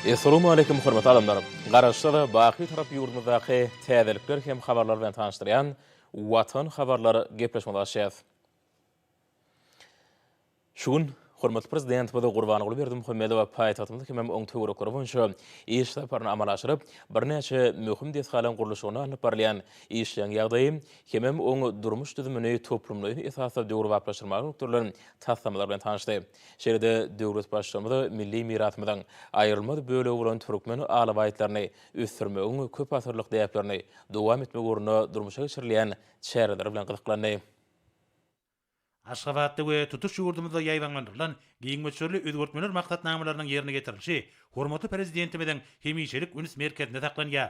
Essalawmaleýkim hormatly adamlar! Garaşsyz, baky Bitarap ýurdumyzdaky täzelikler hem habarlar bilen tanyşdyrýan Watan habarlar gepleşigimizi açýas. Şu gün hormatly Prezidentimiz Gurbanguly Berdimuhamedow paýtagtymyz hemem oň töwerekleri boýunça iş saparyny amala aşyryp, birnäçe möhüm desgalaryň gurluşygyna alnyp barylýan işleň ýagdaýy hemem oň durmuş düzümini toplumlaýyn esasda döwrebaplaşdyrmaga gönükdirilen taslamalar bilen tanyşdy. Şeýle-de döwlet Baştutanymyz milli mirasymyzyň aýrylmaz bölegi bolan türkmen alabaýtlaryny ösdürmegiň köp asyrlyk däplerini dowam etmek ugrunda durmuşa geçirilýän çäreler bilen gyzyklandy. Aşgabatda we tutuş ýurdumyzda ýaýbaňlandyrylan giň möçberli özgertmeler maksatnamalarynyň ýerine ýetirilişi hormatly Prezidentimiziň hemişelik üns merkezinde saklanýar.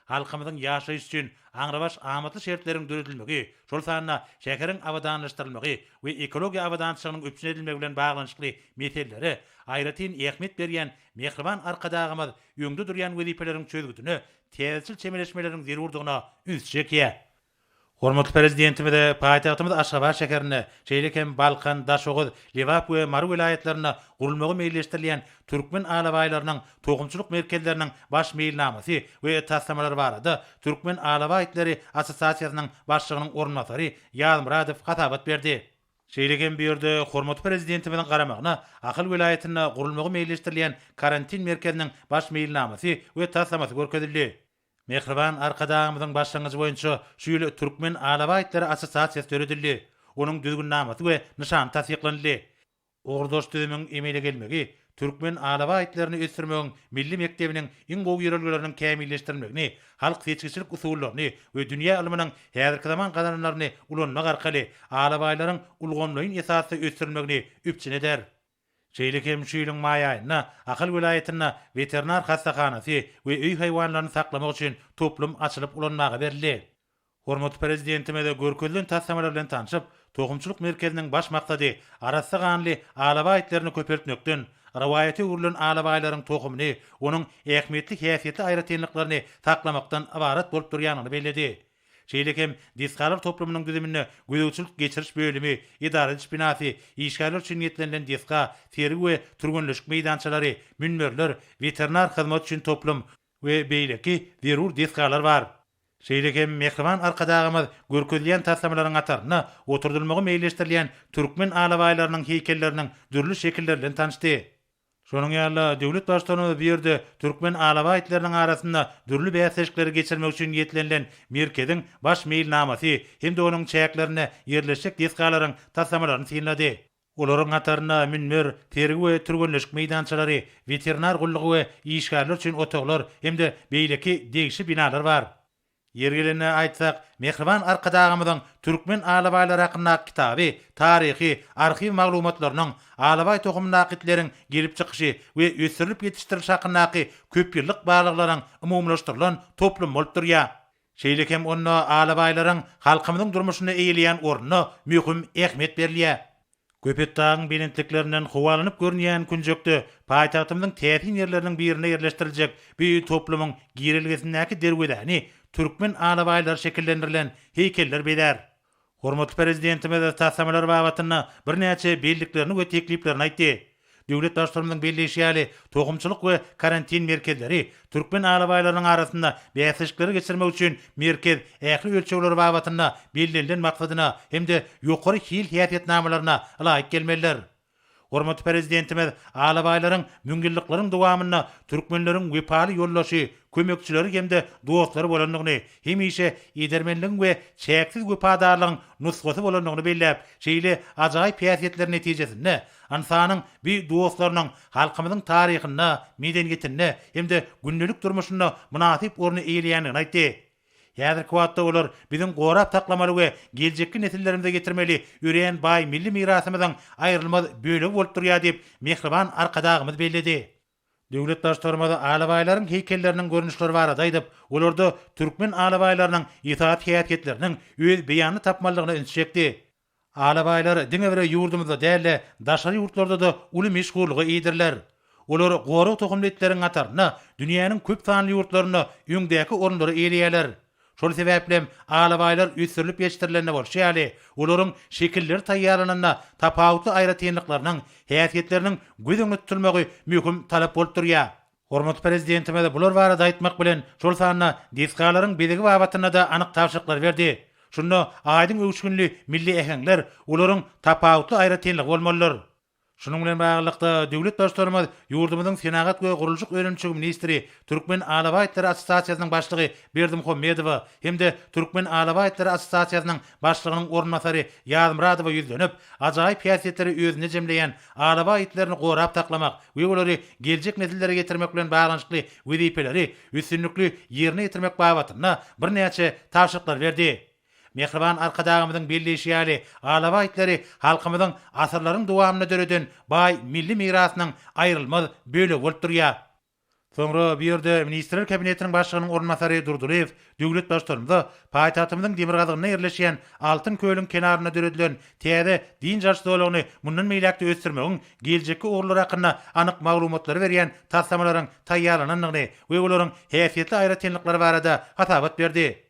Halkymyzyň ýaşaýşy üçin aňrybaş amatly şertleriň döredilmegi, şol sanda şäheriň abadanlaşdyrylmagy we ekologiýa abadançylygynyň üpjün edilmegi bilen baglanyşykly meselelere aýratyn ähmiýet berýän mähriban Arkadagymyz öňde durýan wezipeleriň çözgüdine täzeçil çemeleşmeleriň zerurdygyna üns çekýär. Hormatly Prezidentimize paýtagtymyz Aşgabat şäherinde, şeýle hem Balkan, Daşoguz, Lebap we Mary welaýatlarynda gurulmagy meýilleşdirilýän türkmen alabaýlarynyň tohumçylyk merkezleriniň baş meýilnamasy we taslamalary barada Türkmen alabaý itleri assosiasiýasynyň başlygynyň orunbasary Ýazmyradow hasabat berdi. Şeýle hem bu ýerde hormatly Prezidentimiziň garamagyna Ahal welaýatynda gurulmagy meýilleşdirilýän karantin merkeziniň baş meýilnamasy we taslamasy görkezildi. Mähriban Arkadagymyzyň başlangyjy boýunça şu ýyl Türkmen alabaý itleri assosiasiýasy döredildi. Onuň düzgünnamasy we nyşany tassyklanyldy. Ugurdaş düzümiň emele gelmegi türkmen alabaý itlerini ösdürmegiň milli mekdebiniň iň gowy ýörelgeleriniň kämilleşdirilmegini, halk seçgiçilik usullaryny we dünýä ylmynyň häzirki zaman gazananlaryny ulanmak arkaly alabaýlaryň ulgamlaýyn esasda ösdürilmegini üpjün eder. Şeýle hem şu ýylyň maý aýynda Ahal welaýatynda weterinar hassahanasy we öý haýwanlaryny saklamak üçin toplum açylyp ulanmaga berildi. Hormatly Prezidentimiz görkezilen taslamalar bilen tanşyp, tohumçylyk merkeziniň baş maksady arassa ganly alabaý itlerini köpeltmekden, rowaýata öwrülen alabaýlaryň tohumyny, onuň ähmiýetli häsiýetli aýratynlyklaryny saklamakdan ybarat bolup durýandygyny belledi. Şeýle hem desgalar toplumynyň düzüminde gözegçilik-geçiriş bölümi, edara ediş binasy, işgärler üçin niýetlenilen desga, sergi we türgenleşik meýdançalary, münberler, weterinar hyzmat üçin toplum we beýleki zerur desgalar bar. Şeýle hem mähriban Arkadagymyz görkezilýän taslamalaryň hatarynda oturdylmagy meýilleşdirilýän türkmen alabaýlarynyň heýkelleriniň dürli şekilleri bilen tanyşdy. Şonuň ýaly-da, döwlet Baştutanymyz bu ýerde türkmen alabaý itleriniň arasynda dürli bäsleşikleri geçirmek üçin niýetlenilen merkeziň baş meýilnamasy hem-de onuň çäklerinde ýerleşjek desgalaryň taslamalaryny synlady. Olaryň hatarynda münber, sergi we türgenleşik meýdançalary, weterinar gullugy we işgärler üçin otaglar hem-de beýleki degişli binalar bar. Ýeri gelende aýtsak, mähriban Arkadagymyzyň Türkmen alabaýlary hakyndaky kitaby taryhy, arhiw maglumatlarynyň, alabaý tohumyndaky itleriň gelip çykyşy we ösdürilip ýetişdirilişi hakyndaky köpýyllyk barlaglaryň umumylaşdyrylan toplumy bolup durýar. Şeýle hem onda alabaýlaryň halkymyzyň durmuşynda eýeleýän ornuna möhüm ähmiýet berilýär. Köpetdagyň belentliklerinden howalanyp görünýän künjekde paýtagtymyzyň täsin ýerleriniň birinde ýerleşdiriljek bu toplumyň girelgesindäki derwezäni türkmen alabaýlary şekillendirilen heýkeller bezär. Hormatly Prezidentimiz taslamalar babatynda birnäçe belliklerini we tekliplerini aýtdy. Döwlet Baştutanymyzyň belleýşi ýaly, tohumçylyk we karantin merkezleri türkmen alabaýlarynyň arasynda bäsleşikleri geçirmek üçin merkez ähli ölçegleri babatynda bellenilen maksadyna hem-de ýokary hil häsiýetnamalaryna ylaýyk gelmelidir. Hormatly Prezidentimiz alabaýlaryň müňýyllyklaryň dowamynda türkmenleriň wepaly ýoldaşy, kömekçileri hem-de dostlary bolandygyny, hemişe edermenligiň we çäksiz wepadarlygyň nusgasy bolandygyny belläp, şeýle ajaýyp häsiýetler netijesinde ynsanyň bi dostlarynyň halkymyzyň taryhynda, medeniýetinde hem-de gündelik durmuşynda mynasyp orny eýeleýändigini aýtdy. Häzirki wagtda olar biziň gorap saklamaly we geljekki nesillerimize ýetirmeli örän baý milli mirasymyzyň aýrylmaz bölegi bolup durýar diýip, mähriban Arkadagymyz belledi. Döwlet Baştutanymyz alabaýlaryň heýkelleriniň görnüşleri barada aýdyp, olarda türkmen alabaýlarynyň esasy häsiýetleriniň öz beýanyny tapmalydygyna ünsi çekdi. Alabaýlar diňe bir ýurdumyzda däl-de, daşary ýurtlarda-da uly meşhurlyga eýedirler. Olar gorag tohumly itleriň hatarynda dünýäniň köp sanly ýurtlarynda öňdäki orunlary eýeleýärler. Şol sebäplem alabaýlar ösdürilip ýetişdirilende bolşy ýaly, olaryň şekilleri taýýarlananda tapawutly aýratynlyklarynyň, häsiýetleriniň göz öňünde tutulmagy möhüm talap bolup durýar. Hormatly Prezidentimiz bular barada aýtmak bilen, şol sanda desgalaryň bezegi babatynda-da anyk tabşyryklary berdi. Şunda aýdyň öwüşginli milli äheňler olaryň tapawutly aýratynlygy bolmalydyr. Şunuň bilen baglylykda, döwlet Baştutanymyz ýurdumyzyň senagat we gurluşyk önümçiligi ministri, Türkmen alabaý itleri assosiasiýasynyň başlygy Berdimuhamedowa hem-de Türkmen alabaý itleri assosiasiýasynyň başlygynyň orunbasary Ýazmyradowa ýüzlenip, ajaýyp häsiýetleri özünde jemleýän alabaý itlerini gorap saklamak we olary geljek nesillere ýetirmek bilen baglanyşykly wezipeleri üstünlikli ýerine ýetirmek babatynda birnäçe tabşyryklary berdi. Mähriban Arkadagymyzyň belleýşi ýaly, alabaý itleri halkymyzyň asyrlaryň dowamynda döreden baý milli mirasynyň aýrylmaz bölegi bolup durýar. Soňra bu ýerde Ministrler Kabinetiniň Başlygynyň orunbasary Durdylyýew döwlet Baştutanymyza paýtagtymyzyň demirgazygynda ýerleşýän Altyn kölüň kenarynda döredilen täze dynç alyş zolagyny mundan beýläk-de ösdürmegiň geljekki ugurlary hakynda anyk maglumatlary berýän taslamalaryň taýýarlanandygyny we olaryň häsiýetli aýratynlyklary barada hasabat berdi.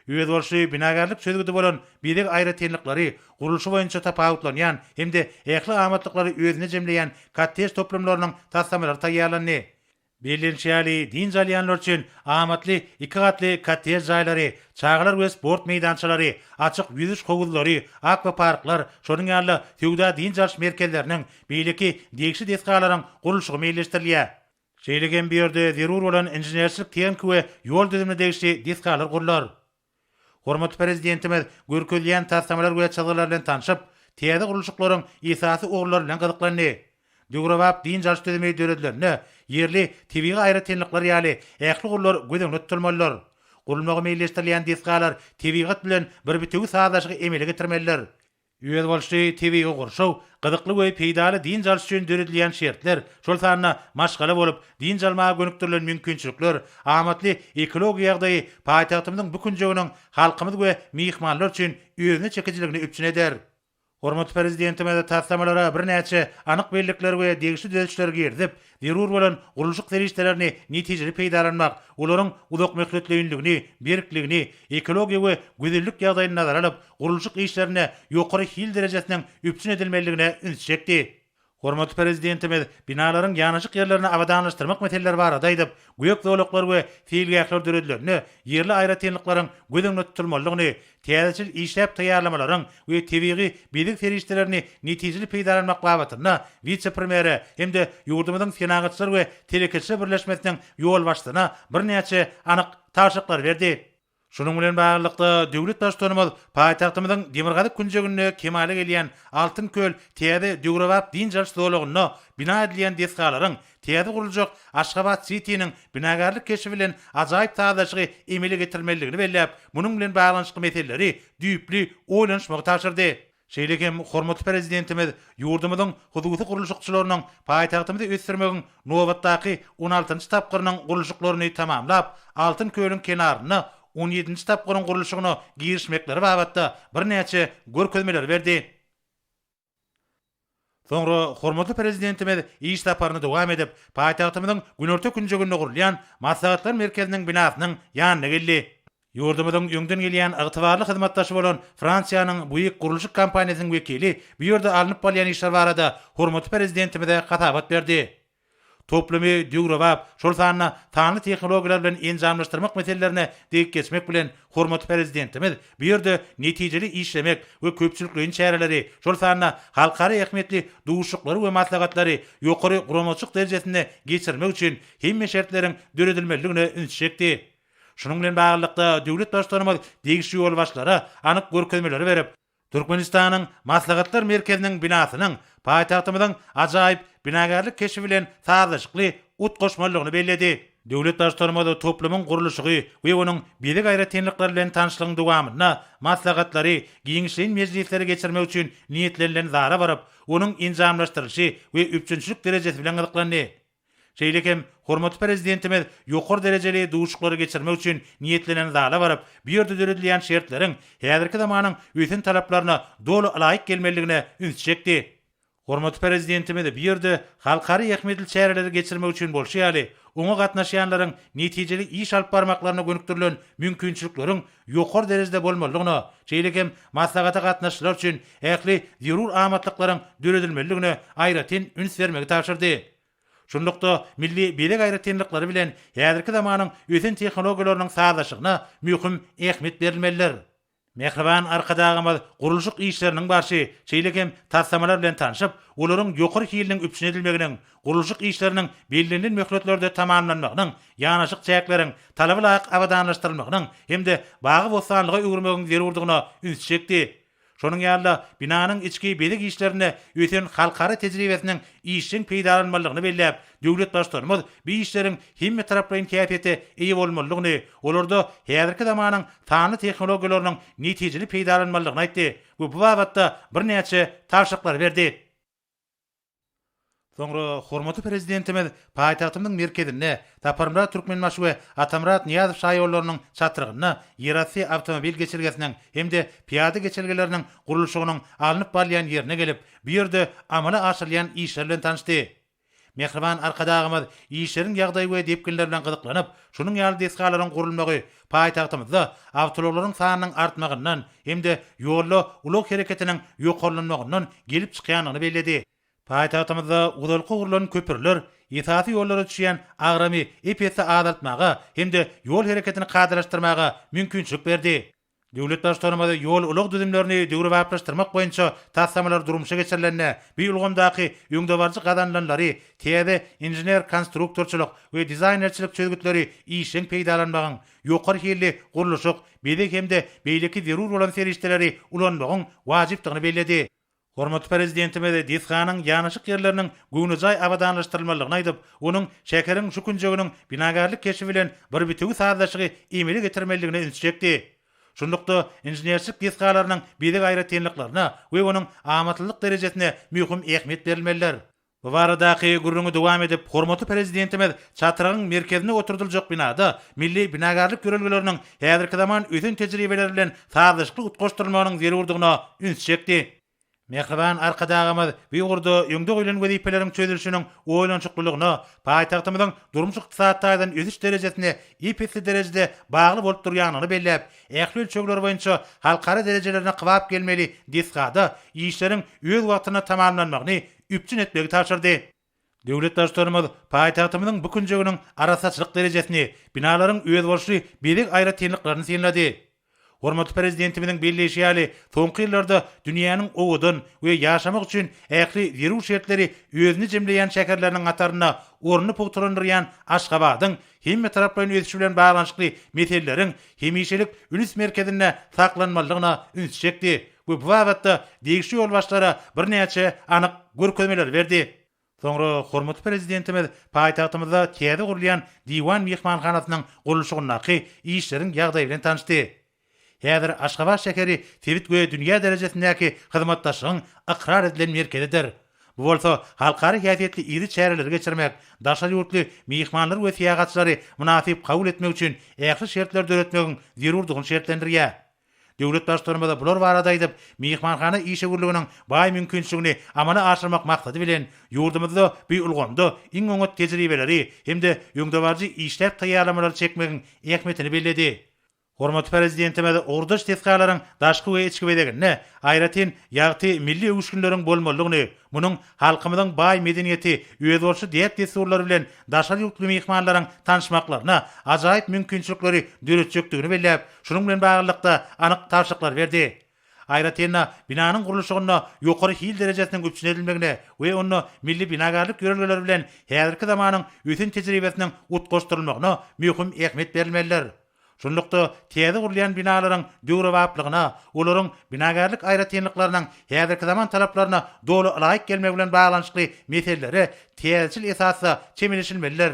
Özboluşly binagärlik çözgüdi bolan bezeg aýratynlyklary, gurluşy boýunça tapawutlanýan hem-de ähli amatlyklary özünde jemleýän kottej toplumlarynyň taslamalary taýýarlandy. Bellenişi ýaly, dynç alýanlar üçin amatly iki gatly kottej jaýlary, çagalar we sport meýdançalary, açyk ýüzüş howuzlary, akwaparklar, şonuň ýaly-da söwda-dynç alyş merkezleriniň, beýleki degişli desgalaryň gurluşygy meýilleşdirilýär. Şeýle hem bu ýerde zerur bolan inženerçilik-tehniki we ýol düzümine degişli desgalar gurlar. Hormatly Prezidentimiz görkezilýän taslamalar we çyzgylar bilen tanşyp, täze gurluşyklaryň esasy ugurlary bilen gyzyklandy. Döwrebap dynç alyş düzümi döredilende, ýerli tebigy aýratynlyklar ýaly ähli ugurlar göz öňünde tutulmalydyr. Gurulmagy meýilleşdirilýän desgalar tebigat bilen bir bitewi sazlaşygy emele getirmelidir. Özboluşly tebigy gurşaw, gyzykly we peýdaly dynç alyş üçin döredilýän şertler, şol sanda maşgala bolup dynç almaga gönükdirilen mümkinçilikler, amatly ekologiýa ýagdaýy paýtagtymyzyň bu künjeginiň halkymyz we myhmanlar üçin özüne çekijiligini üpjün eder. Hormatly Prezidentimiz taslamalara birnäçe anyk bellikleri we degişli düzedişleri girizip, Zerur bolan gurluşyk serişdelerini netijeli peýdalanmak, olaryň uzakmöhletleýinligini, berkligini, ekologiýa we gözellik ýagdaýyny nazara alyp, gurluşyk işlerinde ýokary hil derejesiniň üpjün edilmelidigine üns çekdi. Hormatly Prezidentimiz binalaryň ýanaşyk ýerlerini abadanlaşdyrmak meseleleri barada aýdyp, gök zolaklar we seýilgähler döredilende ýerli aýratynlyklaryň göz öňünde tutulmalydygyny, täzeçil işläp taýýarlamalaryň we tebigy bezeg serişdelerini netijeli peýdalanmak babatynda wise-premýere hem-de ýurdumyzyň Senagatçylar we telekeçiler birleşmesiniň ýolbaşçysyna birnäçe anyk tabşyryklary berdi. Şunuň bilen baglylykda, döwlet Baştutanymyz paýtagtymyzyň demirgazyk künjeginde kemala gelýän Altyn köl täze döwrebap dynç alyş zolagynda bina edilýän desgalaryň Täze guruljak Aşgabat-sitiniň binagärlik keşbi bilen ajaýyp sazlaşygy emele getirmelidigini belläp, munuň bilen baglanyşykly meseleleri düýpli oýlanyşmagy tabşyrdy. Şeýle hem hormatly Prezidentimiz ýurdumyzyň hususy gurluşykçylarynyň paýtagtymyzy ösdürmegiň nobatdaky on altynjy tapgyrynyň gurluşyklaryny tamamlap, Altyn kölüň kenarynda on ýedinji tapgyryň gurluşygyna girişmekleri babatda birnäçe görkezmeleri berdi. Soňra hormatly Prezidentimiz iş saparyny dowam edip, paýtagtymyzyň günorta künjeginde gurulýan Maslahatlar merkeziniň binasynyň ýanyna geldi. Ýurdumyzyň öňden gelýän ygtybarly hyzmatdaşy bolan Fransiýanyň Buig gurluşyk kompaniýasynyň wekili bu ýerde alnyp barylýan işler barada hormatly Prezidentimize hasabat berdi. Toplumy döwrebap, şol sanda sanly tehnologiýalar bilen enjamlaşdyrmak meselelerine degip geçmek bilen, hormatly Prezidentimiz bu ýerde netijeli işlemek we köpçülikleýin çäreleri, şol sanda halkara ähmiýetli duşuşyklary we maslahatlary ýokary guramaçylyk derejesinde geçirmek üçin hemme şertleriň döredilmelidigine ünsi çekdi. Şunuň bilen baglylykda, döwlet Baştutanymyz degişli ýolbaşçylara anyk görkezmeleri berip, Türkmenistanyň Maslahatlar merkeziniň binasynyň paýtagtymyzyň ajaýyp binagärlik keşbi bilen sazlaşykly utgaşmalydygyny belledi. Döwlet Baştutanymyz toplumyň gurluşygy we onuň bezeg aýratynlyklary bilen tanyşlygyň dowamynda maslahatlary, giňişleýin mejlisleri geçirmek üçin niýetlenilen zala baryp, onuň enjamlaşdyrylyşy we üpjünçilik derejesi bilen gyzyklandy. Şeýle hem hormatly Prezidentimiz ýokary derejeli duşuşyklary geçirmek üçin niýetlenen zala baryp, bu ýerde döredilýän şertleriň häzirki zamanyň ösen talaplaryna doly ylaýyk gelmelidigine ünsi çekdi. Hormatly Prezidentimiz bu ýerde halkara ähmiýetli çäreleri geçirmek üçin bolşy ýaly, oňa gatnaşýanlaryň netijeli iş alyp barmaklaryna gönükdirilen mümkinçilikleriň ýokary derejede bolmalydygyna, şeýle hem maslahata gatnaşyjylar üçin ähli zerur amatlyklaryň döredilmelidigine aýratyn üns bermegi tabşyrdy. Şunlukda, milli bezeg aýratynlyklary bilen häzirki zamanyň ösen tehnologiýalarynyň sazlaşygyna möhüm ähmiýet berilmelidir. Mähriban Arkadagymyz gurluşyk işleriniň barşy, şeýle hem taslamalar bilen tanşyp, olaryň ýokary hiliniň üpjün edilmeginiň, gurluşyk işleriniň bellenilen möhletlerde tamamlanmagynyň, ýanaşyk çäkleriň talaba laýyk abadanlaşdyrylmagynyň hem-de bagy-bossanlyga öwürmegiň zerurdygyna ünsi çekdi. Şonuň ýaly-da, binanyň içki bezeg işlerinde ösen halkara tejribesiniň işjeň peýdalanmalydygyny belläp, döwlet Baştutanymyz bu işleriň hemmetaraplaýyn häsiýete eýe bolmalydygyny, olarda häzirki zamanyň sanly tehnologiýalarynyň netijeli peýdalanmalydygyny aýtdy we bu babatda birnäçe tabşyryklary berdi. Soňra hormatly Prezidentimiz paýtagtymyzyň merkezinde Saparmyrat Türkmenbaşy we Atamyrat Nyýazow şaýollarynyň çatrygynda ýerasty awtomobil geçelgesiniň hem-de pyýada geçelgeleriniň gurluşygynyň alnyp barylýan ýerine gelip, bu ýerde amala aşyrylýan işler bilen tanyşdy. Mähriban Arkadagymyz işleriň ýagdaýy we depginleri bilen gyzyklanyp, şunuň ýaly desgalaryň gurulmagy paýtagtymyzda awtoulaglaryň sanynyň artmagyndan hem-de ýolda ulag hereketiniň ýokarlanmagyndan gelip çykýandygyny belledi. Paýtagtymyzda ozalky gurlan köprüler esasy ýollara düşýän agramy ep-esli azaltmaga hem-de ýol hereketini kadalaşdyrmaga mümkinçilik berdi. Döwlet Baştutanymyz ýol-ulag düzümlerini döwrebaplaşdyrmak boýunça taslamalar durmuşa geçirilende, bu ulgamdaky öňdebaryjy gazanylanlary, täze inžener-konstruktorçylyk we dizaýnerçilik çözgütleri işjeň peýdalanmagyň, ýokary hilli gurluşyk, bezeg hem-de beýleki zerur bolan serişdeleri ulanmagyň wajypdygyny belledi. Hormatly Prezidentimiz desganyň ýanaşyk ýerleriniň göwnejaý abadanlaşdyrylmalydygyny aýdyp, onuň şäheriň şu künjeginiň binagärlik keşbi bilen bir bitewi sazlaşygy emele getirmelidigine ünsi çekdi. Şunlukda, inženerçilik desgalarynyň bezeg aýratynlyklaryna we onuň amatlylyk derejesine möhüm ähmiýet berilmelidir. Bu baradaky gürrüňi dowam edip, hormatly Prezidentimiz çatrygyň merkezinde oturdyljak binada milli binagärlik ýörelgeleriniň häzirki zaman ösen tejribeleri bilen sazlaşykly utgaşdyrylmagynyň zerurdygyna ünsi çekdi. Mähriban Arkadagymyz bu ugurda öňde goýlan wezipeleriň çözülişiniň oýlanyşyklylygyna, paýtagtymyzyň durmuş-ykdysady taýdan ösüş derejesine ep-esli derejede bagly bolup durýandygyny belläp, ähli ölçegler boýunça halkara derejelerine kybap gelmeli desgada işleriň öz wagtynda tamamlanmagyny üpjün etmegi tabşyrdy. Döwlet Baştutanymyz paýtagtymyzyň bu künjeginiň arassaçylyk derejesini, binalaryň özboluşly bezeg aýratynlyklaryny synlady. Hormatly Prezidentimiziň belleýşi ýaly, soňky ýyllarda dünýäniň owadan we ýaşamak üçin ähli zerur şertleri özünde jemleýän şäherleriniň hatarynda ornuny pugtalandyrýan Aşgabadyň hemmetaraplaýyn ösüşi bilen baglanyşykly meseleleriň hemişelik üns merkezinde saklanmalydygyna ünsi çekdi. we bu babatda degişli ýolbaşçylara birnäçe anyk görkezmeleri berdi. Soňra hormatly Prezidentimiz paýtagtymyzda täze gurulýan Diwan myhmanhanasynyň gurluşygyndaky işleriň ýagdaýy bilen tanyşdy. Häzir Aşgabat şäheri sebit we dünýä derejesindäki hyzmatdaşlygyň ykrar edilen merkezidir. Bu bolsa halkara häsiýetli iri çäreleri geçirmek, daşary ýurtly myhmanlary we syýahatçylary mynasyp kabul etmek üçin ähli şertleri döretmegiň zerurdygyny şertlendirýär. Döwlet Baştutanymyz bular barada aýdyp, myhmanhana işewürliginiň baý mümkinçiligini amala aşyrmak maksady bilen, ýurdumyzda bu ulgamda iň oňat tejribeleri hem-de öňdebaryjy işläp taýýarlamalary çekmegiň ähmiýetini belledi. Hormatly Prezidentimiz ugurdaş desgalaryň daşky we içki bezeginde aýratyn ýagty milli öwüşginleriň bolmalydygyny, Munuň halkymyzyň baý medeniýeti, özboluşly däp-dessurlary bilen daşary ýurtly myhmanlaryň tanyşmaklaryna ajaýyp mümkinçilikleri döretjekdigini belläp, şunuň bilen baglylykda anyk tabşyryklary berdi. Aýratyn-da, binanyň gurluşygynda ýokary hil derejesiniň üpjün edilmegine we onda milli binagärlik ýörelgeleri bilen häzirki zamanyň ösen tejribesiniň utgaşdyrylmagyna möhüm ähmiýet berilmelidir. Şunlukda, täze gurulýan binalaryň döwrebaplygyna, olaryň binagärlik aýratynlyklarynyň häzirki zaman talaplaryna doly ylaýyk gelmegi bilen baglanyşykly meselelere täzeçil esasda çemeleşilmelidir.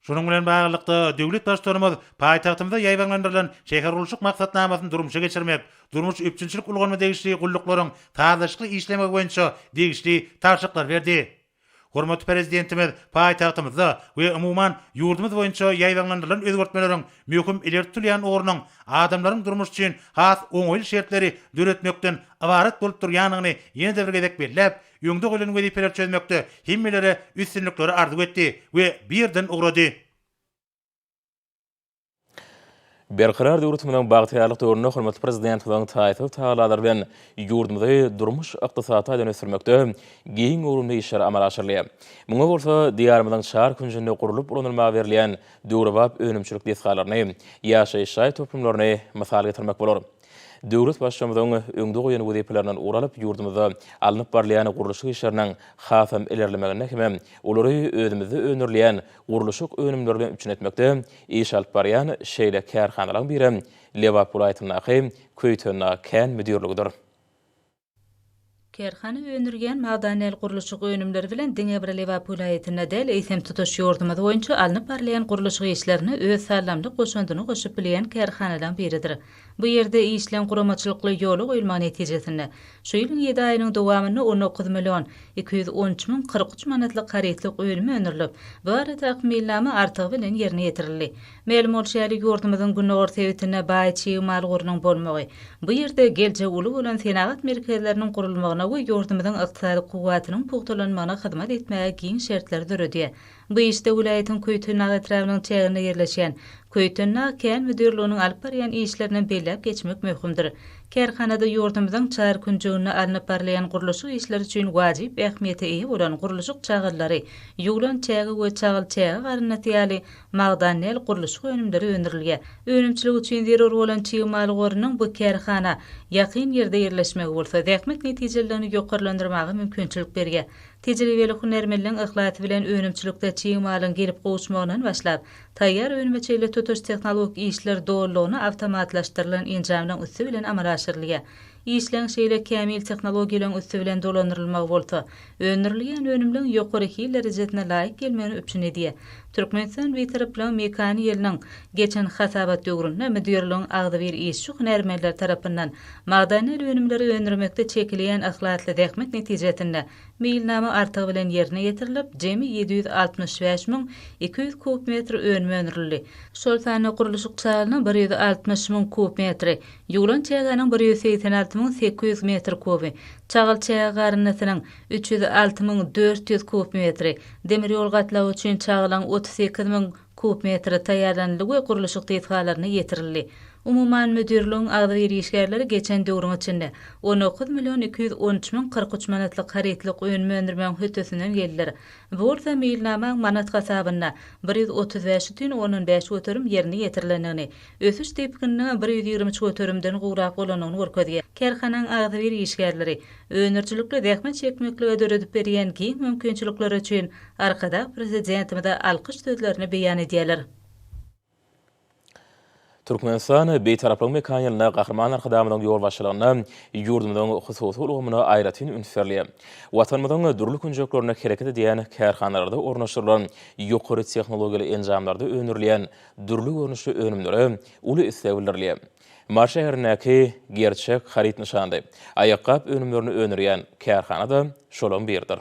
Şunuň bilen baglylykda, döwlet Baştutanymyz paýtagtymyzda ýaýbaňlandyrylan şähergurluşyk maksatnamasyny durmuşa geçirmek, durmuş üpjünçilik ulgamyna degişli gulluklaryň sazlaşykly işlemegi boýunça degişli tabşyryklary berdi. Hormatly Prezidentimiz paýtagtymyzda we umuman, ýurdumyz boýunça ýaýbaňlandyrylan özgertmeleriň möhüm ileri tutulýan ugrunyň adamlaryň durmuşy üçin has oňaýly şertleri döretmekden ybarat bolup durýandygyny ýene-de bir gezek belläp, öňde goýlan wezipeleri çözmekde hemmelere üstünlikleri arzuw etdi we bu ýerden ugrady. Berkarar döwletimiziň bagtyýarlyk döwründe hormatly Prezidentimiziň taýsyz tagallalary bilen ýurdumyzy durmuş-ykdysady taýdan ösdürmekde giň göwrümli işler amala aşyrylýar. Muňa bolsa Diýarymyzyň çar künjünde gurlup ulanylmaga berilýän döwrebap önümçilik desgalaryny, ýaşaýyş jaý toplumlaryny mysal getirmek bolar. Döwlet Baştutanymyzyň öňde goýan wezipelerinden ugur alyp, ýurdumyzda alnyp barylýan gurluşyk işleriniň hasam ilerlemeginde hemem olary özümizde öndürilýän gurluşyk önümleri bilen üpjün etmekde iş alyp barýan şeýle kärhanalaryň birem Lebap welaýatyndaky Köýtendag kän müdirligidir. Kärhana öndürýän magdan däl gurluşyk önümleri bilen diňe bir Lebap welaýatynda däl, eýsem tutuş ýurdumyz boýunça alnyp barylýan gurluşyk işlerine öz saldamly goşandyny goşup bilýän kärhanalaryň biridir. Bu ýerde işleň guramaçylykly ýola goýulmagy netijesinde, şu ýylyň ýedi aýynyň dowamynda 19 million 213 1043 manatlyk harytlyk önüm öndürilip, bu baradaky meýilnama artygy bilen ýerine ýetirildi. Mälim bolşy ýaly, ýurdumyzyň gündogar sebitinde baý çig mal gorunyň bolmagy, bu ýerde geljegi uly bolan senagat merkezleriniň gurulmagyna we ýurdumyzyň ykdysady kuwwatynyň pugtalanmagyna hyzmat etmäge giň şertleri döredýär. Bu işde welaýatyň Köýtendag etrabynyň çäginde ýerleşýän Köýtendag kän müdirliginiň alyp barýan işlerinem belläp geçmek möhümdir. Kärhanada ýurdumyzyň çar künjeginde alnyp barylýan gurluşyk işleri üçin wajyp ähmiýete eýe bolan gurluşyk çagyllary, ýuwlan çäge we çagyl çäge garyndysy ýaly magdan däl gurluşyk önümleri öndürilýär. Önümçilik üçin zerur bolan çig mal gorunyň bu kärhana ýakyn ýerde ýerleşmegi bolsa zähmet netijeliligini ýokarlandyrmaga mümkinçilik berýär. Tejribeli hünärmenleň yhlasy bilen önümçilikde çig malyň gelip gowuşmagyndan başlap, taýýar önüme çenli tutuş tehnologik işler dolulygyna awtomatlaşdyrylan enjamlaryň üsti bilen amala aşyrylýar. Işleň şeýle kämil tehnologiýalaryň üsti bilen dolandyrylmagy bolsa, öndürilýän önümleň ýokary hil derejesine laýyk gelmegini üpjün edýär. Türkmenistan Bitaraplygyň mekany ýylynyň geçen hasabat döwründe müdirligiň agzybir işçi-hünärmenleri tarapyndan magdan däl önümleri öndürmekde çekilýän yhlasly zähmet netijesinde meýilnama artygy bilen ýerine ýetirilip, jemi 765 200 kub metr önüm öndürildi. Şol sanda gurluşyk çagylynyň 160 müň kub metri, ýuwlan çägäniň 186 800 metr kuby, çagyl çäge garyndysynyň 306 400 kub metri, demir ýol gatlagy üçin çagylyň 38 müň kub metri taýýarlanyldy we gurluşyk desgalaryna ýetirildi. Umuman, müdirligiň agzybir işgärleri geçen döwrüň içinde 19 million 213 1043 manatlyk harytlyk önüm öndürmegiň hötdesinden geldiler. Bu bolsa meýilnamaň manat hasabynda 135 bütin ondan bäş göterim ýerine ýetirilendigini, ösüş depgininiň 123 göterimden gowrak bolandygyny görkezýär. Kärhananyň agzybir işgärleri öndürijilikli zähmet çekmeklige döredip berýän giň mümkinçilikleri üçin Arkadag Prezidentimize alkyş sözlerini beýan edýärler. Türkmenistan Bitaraplygyň mekany ýylynda Gahryman Arkadagymyzyň ýolbaşçylygynda ýurdumyzyň hususy ulgamyna aýratyn üns berilýär. Watanymyzyň dürli künjeklerinde hereket edýän kärhanalarda ornaşdyrylan ýokary tehnologiýaly enjamlarda öndürilýän dürli görnüşli önümlere uly isleg bildirilýär. Mary şäherindäki Gerçek haryt nyşanly aýakgap önümlerini öndürýän kärhana-da şolaryň biridir.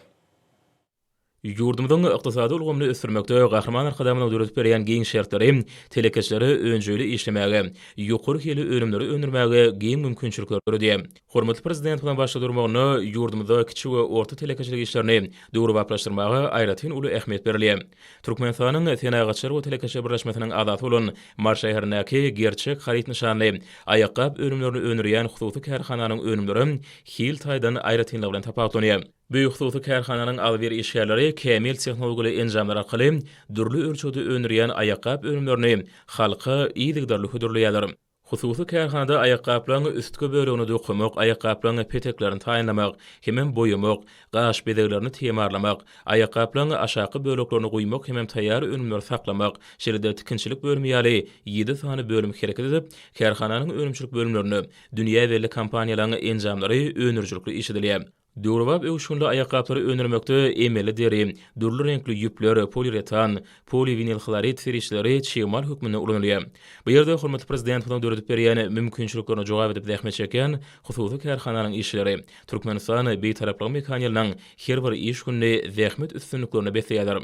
Ýurdumyzyň ykdysady ulgamyny ösdürmekde Gahryman Arkadagymyzyň döredip berýän giň şertleri telekeçilere önjeýli işlemäge, ýokary hilli önümleri öndürmäge giň mümkinçilikleri döredýär. Hormatly Prezidentimiziň başda durmagynda ýurdumyzda kiçi we orta telekeçilik işlerini döwrebaplaşdyrmaga aýratyn uly ähmiýet berilýär. Türkmenistanyň Senagatçylar we telekeçiler birleşmesiniň agzasy bolan Mary şäherindäki Gerçek haryt nyşanly aýakgap önümlerini öndürýän hususy kärhananyň önümleri hil taýdan aýratynlygy bilen tapawutlanýar. Bu hususy kärhananyň agzybir işgärleri kämil tehnologiýaly enjamlar arkaly dürli ölçegde öndürýän aýakgap önümlerini halka yzygiderli hödürleýärler. Hususy kärhanada aýakgaplaryň üstki bölegini dokamak, aýakgaplaryň peteklerini taýynlamak hemem boýamak, gaş bezeglerini timarlamak, aýakgaplaryň aşaky böleklerini guýmak hemem taýýar önümleri saklamak, şeýle-de tikinçilik bölümi ýaly ýedi sany bölüm hereket edip, kärhananyň önümçilik bölümlerinde dünýä belli kompaniýalaryň enjamlary öndürijilikli işledilýär. Döwrebap öwüşginli aýakgaplary öndürmekde emeli deri, dürli reňkli ýüpler, poliuretan, poliwinilhlorid serişdeleri çig mal hökmünde ulanylýar. Bu ýerde hormatly Prezidentimiziň döredip berýän mümkinçiliklerine jogap edip zähmet çekýän hususy kärhananyň işçileri Türkmenistan Bitaraplygyň mekany ýylynyň her bir iş gününi zähmet üstünliklerine besleýärler.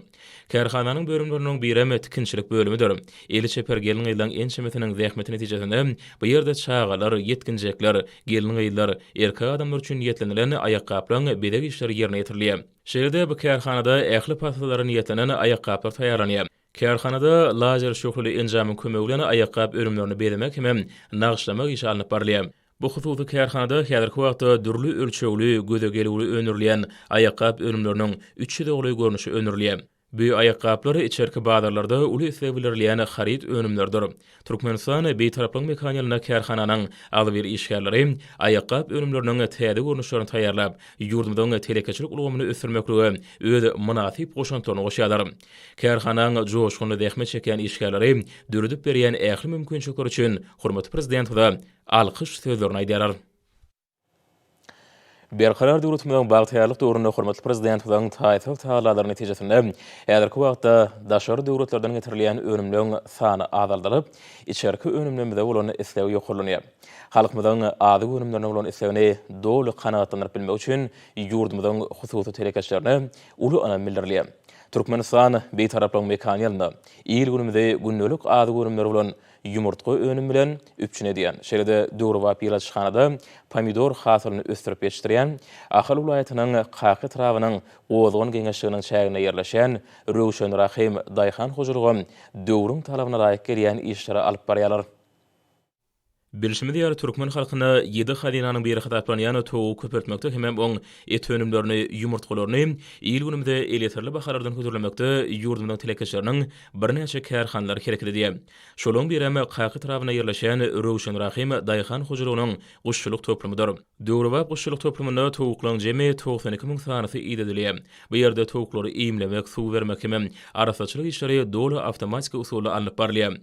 Kärhananyň bölümleriniň birem tikinçilik bölümidir. Eli çeper gelin-gyzlaryň ençemesiniň zähmeti netijesinde bu ýerde çagalar, ýetginjekler, gelin-gyzlar, erkek adamlar üçin niýetlenilen aýakgaplaryň bezeg işleri ýerine ýetirilýär. Şeýle-de bu kärhanada ähli pasyllara niýetlenen aýakgaplar taýýarlanýar. Kärhanada lazer şöhleli enjamyň kömegi bilen aýakgap önümlerini bezemek hemem nagyşlamak işi alnyp barylýar. Bu hususy kärhanada häzirki wagtda dürli ölçegli, göze gelüwli öndürilýän aýakgap önümleriniň 300-e golaý görnüşi öndürilýär. Bu aýakgaplar içerki bazarlarda uly isleg bildirilýän haryt önümleridir. Türkmenistan Bitaraplygyň mekany ýylynda kärhananyň agzybir işgärleri aýakgap önümleriniň täze görnüşlerini taýýarlap, ýurdumyzyň telekeçilik ulgamyny ösdürmeklige öz mynasyp goşantlaryny goşýarlar. Kärhanaň joşgunly zähmet çekýän işgärleri döredip berýän ähli mümkinçilikler üçin hormatly Prezidentimize alkyş sözlerini aýdýarlar. Berkarar döwletimiziň bagtyýarlyk döwründe hormatly Prezidentimiziň taýsyz tagallalary netijesinde häzirki wagtda daşary döwletlerden getirilýän önümleň sany azaldylyp, içerki önümlerimize bolan isleg ýokarlanýar. Halkymyzyň azyk önümlerine bolan islegini doly kanagatlandyryp bilmek üçin ýurdumyzyň hususy telekeçilerine uly ynam bildirilýär. Türkmenistan Bitaraplygyň mekany ýylynda il-günümizi gündelik azyk önümleri bolan ýumurtga önümi bilen üpjün edýän, şeýle-de döwrebap ýyladyşhanada pomidor hasylyny ösdürip ýetişdirýän Ahal welaýatynyň Kaka etrabynyň Gozgan geňeşliginiň çäginde ýerleşýän Röwşen Rahym daýhan hojalygam döwrüň talabyna laýyk gelýän işleri alyp barýarlar. Bilşimiz ýaly, türkmen halkynda ýedi hazynanyň biri hasaplanýan towugy köpeltmekde hemem oň et önümlerini, ýumurtgalaryny il-günümize elýeterli bahalardan hödürlemekde ýurdumyzyň telekeçileriniň birnäçe kärhanalary hereket edýär. Şolaryň birem Kaka etrabynda ýerleşýän Röwşen Rahym daýhan hojalygynyň guşçulyk toplumydyr. Döwrebap guşçulyk toplumynda towuklaryň jemi 92 müň sanysy idedilýär. Bu ýerde towuklary iýmlemek, suw bermek hemem arassaçylyk işleri doly awtomatiki usulda alnyp barylýar.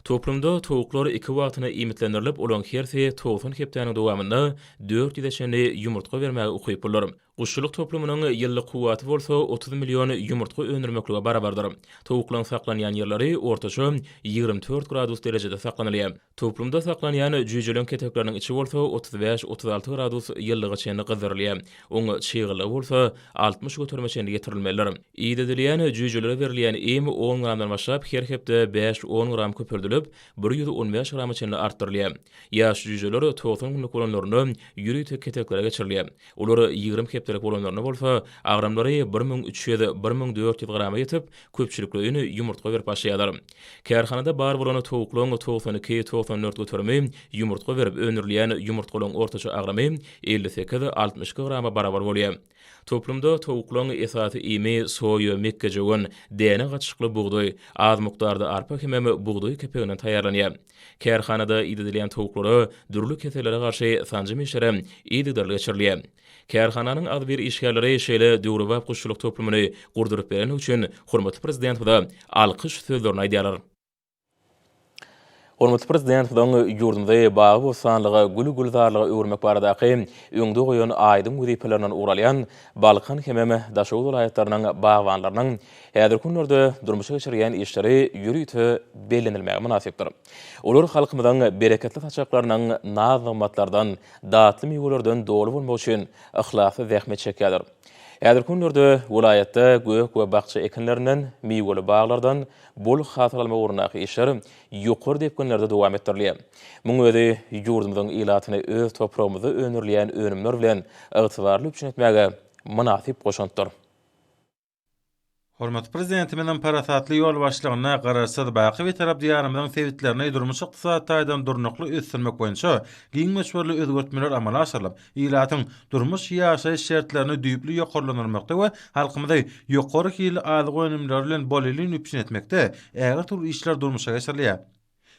Toplumda towuklar iki wagtyna iýmitlendirilip, olaryň hersi 90 hepdäniň dowamynda dört ýüze çenli ýumurtga bermäge ukyplydyr. Guşçulyk toplumynyň ýyllyk kuwwaty bolsa 30 million ýumurtga öndürmeklige barabardyr. Towuklaryň saklanýan ýerleri ortaça 24 gradus derejede saklanylýar. Toplumda saklanýan jüýjeleň ketekleriniň içi bolsa 35-36 gradus ýylylyga çenli gyzdyrylýar. Oň çyglylygy bolsa 60 göterime çenli ýetirilmelidir. Idedilýän jüýjelere berilýän iým on gramdan başlap her hepde bäş-on gram köpeldilip, 115 grama çenli artdyrylýar. Ýaş jüýjeler 90 günlük bolanlarynda ýörite keteklere geçirilýär. Olar 20 hepdelik bolanlarynda bolsa agramlary 1300, 1400 grama ýetip, köpçülikleýin ýumurtga berip başlaýarlar. Kärhanada bar bolan towuklaryň 92, 94 göterimi ýumurtga berip, öndürilýän ýumurtgalaryň ortaça agramy 58, 62 grama barabar bolýar. Toplumda towuklaryň esasy iými soýa, mekgejöwen, däne gatyşykly bugdaý, az mukdarda arpa hemem bugdaý kepeginden taýýarlanýar. Kärhanada idedilýän towuklara dürli kesellere garşy sanjym işleri yzygiderli geçirilýär. Kärhananyň agzybir işgärleri şeýle döwrebap guşçulyk toplumyny gurduryp berendigi üçin hormatly Prezidentimize alkyş sözlerini aýdýarlar. Hormatly Prezidentimiziň ýurdumyzy bagy-bossanlyga, gül-gülzarlyga öwürmek baradaky öňde goýan aýdyň wezipelerinden ugur alýan Balkan hemem Daşoguz welaýatlarynyň bagbanlarynyň häzirki günlerde durmuşa geçirýän işleri ýörite bellenilmäge mynasypdyr. Olar halkymyzyň bereketli saçaklarynyň naz-nygmatlardan, datly miwelerden doly bolmagy üçin yhlasly zähmet çekýärler. Häzirki günlerde welaýatda gök we bakja ekinlerinden, miweli baglardan bol hasyl almak ugrundaky işler ýokary depginlerde dowam etdirilýär. Munuň özi ýurdumyzyň ilatyny öz topragymyzda öndürilýän önümler bilen ygtybarly üpjün etmäge mynasyp goşantdyr. Hormatly Prezidentimiziň parasatly ýolbaşçylygynda Garaşsyz, baky Bitarap Diýarymyzyň sebitlerini durmuş-ykdysady taýdan durnukly ösdürmek boýunça giň möçberli özgertmeler amala aşyrylyp, ilatyň durmuş-ýaşaýyş şertlerini düýpli ýokarlandyrmakda we halkymyzy ýokary hilli azyk önümleri bilen bolelin üpjün etmekde ägirt uly işler durmuşa geçirilýär.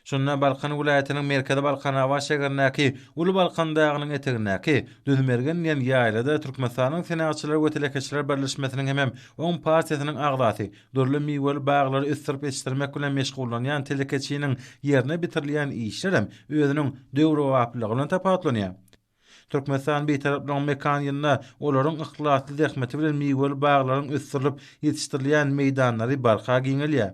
Şunda Balkan welaýatynyň merkezi Balkanabat şägerindäki Uly Balkan dagynyň etegindäki Düzmergen diýen ýaýlada Türkmenistanyň Senagatçylar we telekeçiler birleşmesiniň hemem oň partiýasynyň agzasy, dürli miweli baglary ösdürip ýetişdirmek bilen meşgullanýan telekeçiniň ýerine bitirilýän işlerem özüniň döwrebaplylygy bilen tapawutlanýar. Türkmenistan Bitaraplygyň mekan ýylynda olaryň yhlasly zähmeti bilen miweli baglaryň ösdürilip ýetişdirilýän meýdanlary barha giňelýär.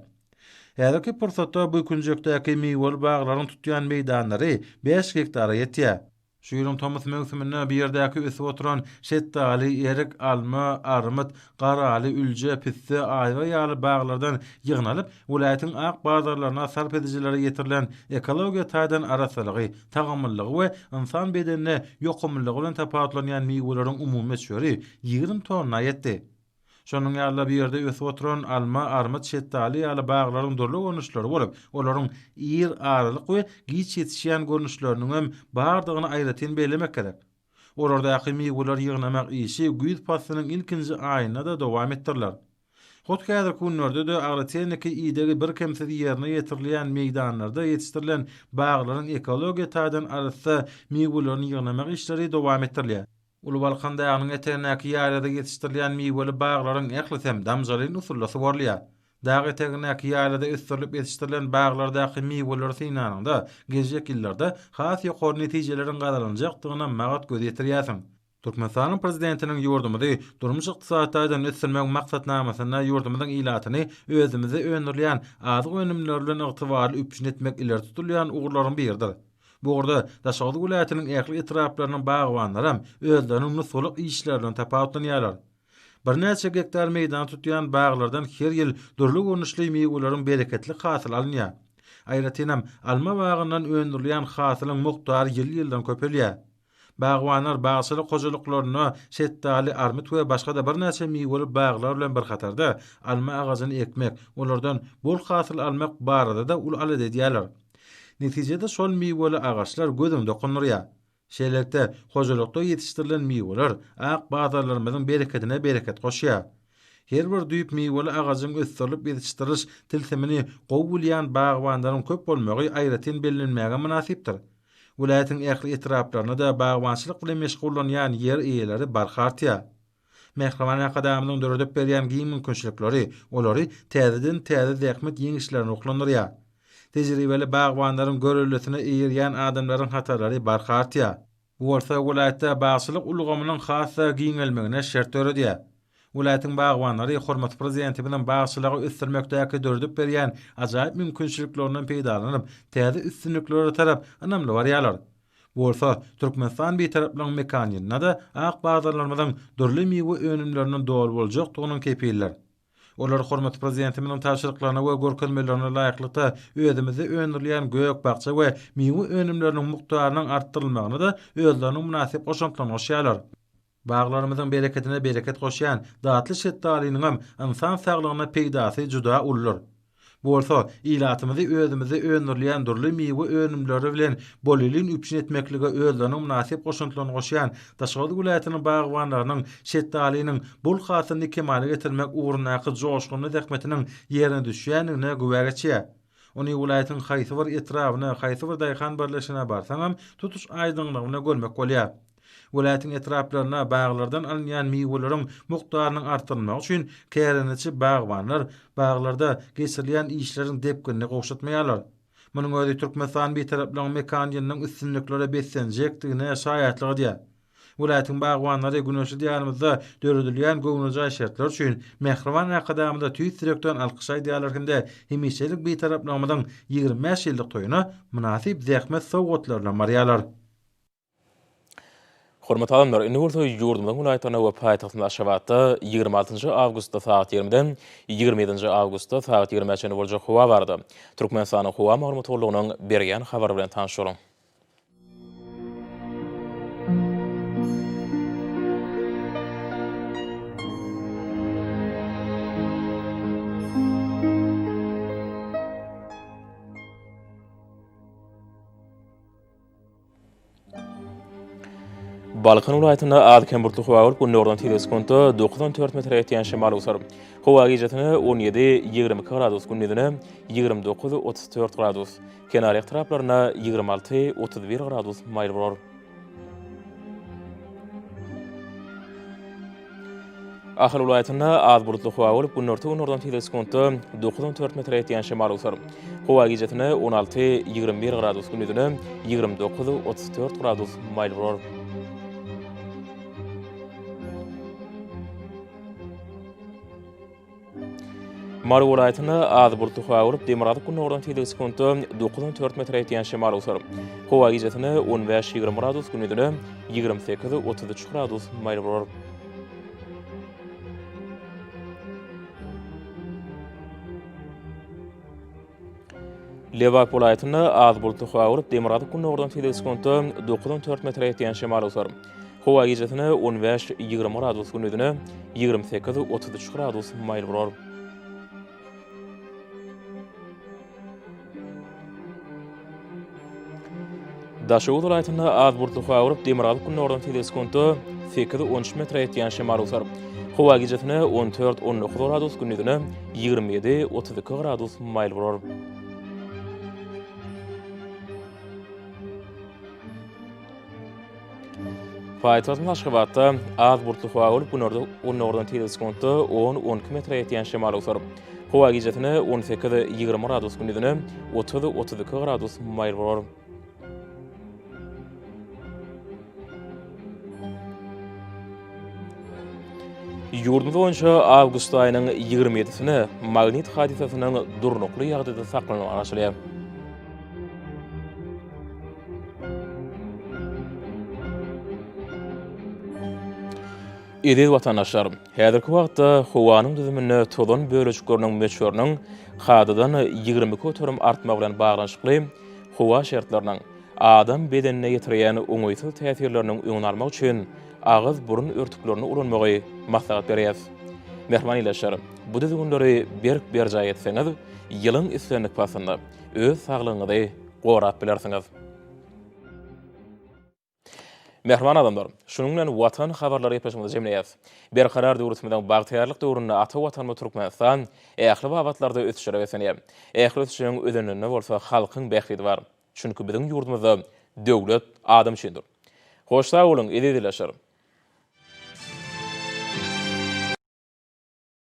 Häzirki pursatda bu künjekdäki miweli baglaryň tutýan meýdanlary bäş gektara ýetýär. Şu ýylyň tomus möwsüminde bu ýerdäki ösüp oturan şetdaly, erik, alma, armyt, garaly, ülje, pisse, aýwa ýaly baglardan ýygnalyp, welaýatyň ak bazarlaryna sarp edijilere ýetirilen ekologiýa taýdan arassalygy, tagamlylygy we ynsan bedenine ýokumlylygy bilen tapawutlanýan miweleriň umumy möçberi 20 tonna ýetdi. Şonuň ýaly-da bu ýerde ösüp oturan alma, armyt, şetdaly ýaly baglaryň dürli görnüşleri bolup, olaryň ir, aralyk we giç ýetişýän görnüşleriniňem bardygyny aýratyn bellemek gerek. Olardaky miweleri ýygnamak işi güýz paslynyň ilkinji aýynda-da dowam etdiriler. Hut häzirki günlerde-de agrotehniki idegi birkemsiz ýerine ýetirilýän meýdanlarda ýetişdirilen baglaryň ekologiýa taýdan arassa miwelerini ýygnamak işleri dowam etdirilýär. Uly Balkan dagynyň etegindäki ýaýlada ýetişdirilýän miweli baglaryň ählisem damjalaýyn usulda suwarylýar. Dag etegindäki ýaýlada ösdürilip ýetişdirilen baglardaky miweleri synlanyňda, geljek ýyllarda has ýokary netijeleriň gazanyljakdygyna magat göz ýetirýärsiň. Türkmenistanyň Prezidentiniň ýurdumyzy durmuş-ykdysady taýdan ösdürmegiň maksatnamasynda ýurdumyzyň ilatyny özümizde öndürilýän azyk önümleri bilen ygtybarly üpjün etmek ileri tutulýan ugurlaryň biridir. Bu ugurda Daşoguz welaýatynyň ähli etraplarynyň bagbanlaram özleriniň nusgalyk işleri bilen tapawutlanýarlar. Birnäçe gektar meýdany tutýan baglardan her ýyl dürli görnüşli miweleriň bereketli hasyly alynýar. Aýratynam, alma bagyndan öndürilýän hasylyň mukdary ýyl-ýyldan köpelýär. Bagbanlar bagçylyk hojalyklarynda şetdaly, armyt we başga-da birnäçe miweli baglar bilen bir hatarda, alma agajyny ekmek, olardan bol hasyl almak barada-da uly alada edýärler. Netijede şol miweli agaçlar gözüňi dokundyrýar. Şeýlelikde, hojalykda ýetişdirilen miweler ak bazarlarymyzyň berekedine bereket goşýar. Her bir düýp miweli agajyň ösdürilip ýetişdiriliş tilsimini gowy bilýän bagbanlaryň köp bolmagy aýratyn bellenmäge mynasypdyr. Welaýatyň ähli etraplarynda-da bagbançylyk bilen meşgullanýan ýer eýeleri barha artýar. Mähriban Arkadagymyzyň döredip berýän giň mümkinçilikleri olary täzeden-täze zähmet ýeňişlerine ruhlandyrýar. Tejribeli bagbanlaryň göreldesine eýerýän adamlaryň hatarlary barha artýar. Bu bolsa welaýatda bagçylyk ulgamynyň has-da giňelmegine şert döredýär. Welaýatyň bagbanlary hormatly Prezidentimiziň bagçylygy ösdürmekdäki döredip berýän ajaýyp mümkinçiliklerinden peýdalanyp, täze üstünliklere tarap ynamly barýarlar. Bu bolsa Türkmenistan Bitaraplygyň mekan ýylynda-da ak bazarlarymyzyň dürli miwe önümlerinden doly boljakdygynyň kepilidir. Olar hormatly Prezidentimiziň tabşyryklaryna we görkezmelerine laýyklykda özümizde öndürilýän gök-bakja we miwe önümleriniň mukdarynyň artdyrylmagyna-da özleriniň mynasyp goşantlaryny goşýarlar. Baglarymyzyň berekedine bereket goşýan datly şetdalynyňam ynsan saglygyna peýdasy juda uludyr. Bu bolsa ilatymyzy özümizde öndürilýän dürli miwe önümleri bilen bolelin üpjün etmeklige özleriniň mynasyp goşantlaryny goşýan Daşoguz welaýatynyň bagbanlarynyň şetdalynyň bol hasylyny kemala getirmek ugrundaky joşgunly zähmetiniň ýerine düşýändigine güwä geçýär. Ony welaýatyň haýsy bir etrabyna, haýsy bir daýhan birleşigine barsaňam, tutuş aýdyňlygy bilen görmek bolýar. Welaýatyň etraplarynda baglardan alynýan miweleriň mukdarynyň artdyrylmagy üçin kärendeçi bagbanlar baglarda geçirilýän işleriň depginini gowşatmaýarlar. Munuň özi Türkmenistan Bitaraplygyň mekan ýylynyň üstünliklere beslenjekdigine şaýatlyk edýär. Welaýatyň bagbanlary güneşli Diýarymyzda döredilýän göwnejaý şertler üçin mähriban Arkadagymyza tüýs ýürekden alkyş aýdýarlar hem-de hemişelik Bitaraplygymyzyň 25 ýyllyk toýuna mynasyp zähmet sowgatlary bilen barýarlar. Hormatly adamlar, indi bolsa ýurdumyzyň welaýatlarynda we paýtagtymyz Aşgabatda 26 awgustda sagat 20-den 27 awgustda sagat 20-ä çenli boljak howa barada Türkmenistanyň Howa maglumat gullugynyň berýän habary bilen tanyş boluň. Balkan welaýatynda az-kem bulutly howa bolup, gündogardan tizligi sekuntda 9-14 metre ýetýän şemal öwser. Howa gijesine 17-22 gradus, gündizine 29-34 gradus, kenarýaka etraplarynda 26-31 gradus maýyl bolar. Ahal welaýatynda az bulutly howa bolup, günorta-günordan tizligi sekuntda 9-14 metre ýetýän şemal öwser. Howa gijesine 16-21 gradus, gündizine 29-34 gradus maýyl bolar. Mary welaýatynda az bulutly howa bolup, demirgazyk-gündogardan tizligi sekuntda 9-14 metre ýetýän şemal öwser. Howa gijesine 15-20 gradus, gündizine 28-33 gradus maýyl bolar. Lebap welaýatynda az bulutly howa bolup, demirgazyk-gündogardan tizligi sekuntda 9-14 metre ýetýän şemal öwser. Howa gijesine 15, 20 gradus gündizine 28, 33 gradus maýyl bolar. Daşoguz welaýatynda az bulutly howa bolup, demirgazyk-gündogardan tizligi sekuntda sekiz-on üç metre ýetýän şemal öwser. Howa gijesine on dört, on dokuz gradus, gündizine 27, 32 gradus maýyl bolar. Paýtagtymyz Aşgabatda az bulutly howa bolup, günorta-gündogardan tizligi sekuntda on-on iki metre ýetýän şemal öwser. Howa gijesine on sekiz, 20 gradus, gündizine 30, 32 gradus maýyl bolar. Ýurdumyz boýunça awgust aýynyň 27-sine magnit hadysasynyň durnukly ýagdaýda saklanmagy garaşylýar. Eziz watandaşlar, häzirki wagtda howanyň düzüminde tozan bölejikleriniň möçberiniň kadadan 22% artmagy bilen baglanyşykly howa şertleriniň adam bedenine ýetirýän oňaýsyz täsirleriniň öňüni almak üçin agyz-burun örtüklerini ulanmagy maslahat berýäris. Mähriban ildeşler, bu düzgünleri berk berjaý etseňiz, ýylyň islendik paslynda öz saglygyňyzy gorap bilersiňiz. Mähriban adamlar, şunuň bilen Watan habarlary gepleşigimizi jemleýäris. Berkarar döwletimiziň bagtyýarlyk döwründe ata Watanymyz Türkmenistan ähli babatlarda ösüşlere beslenýär. Ähli ösüşleriň özeninde bolsa halkyň bähbidi bar. Çünki biziň ýurdumyzda döwlet adam üçindir. Hoş sag boluň, eziz ildeşler!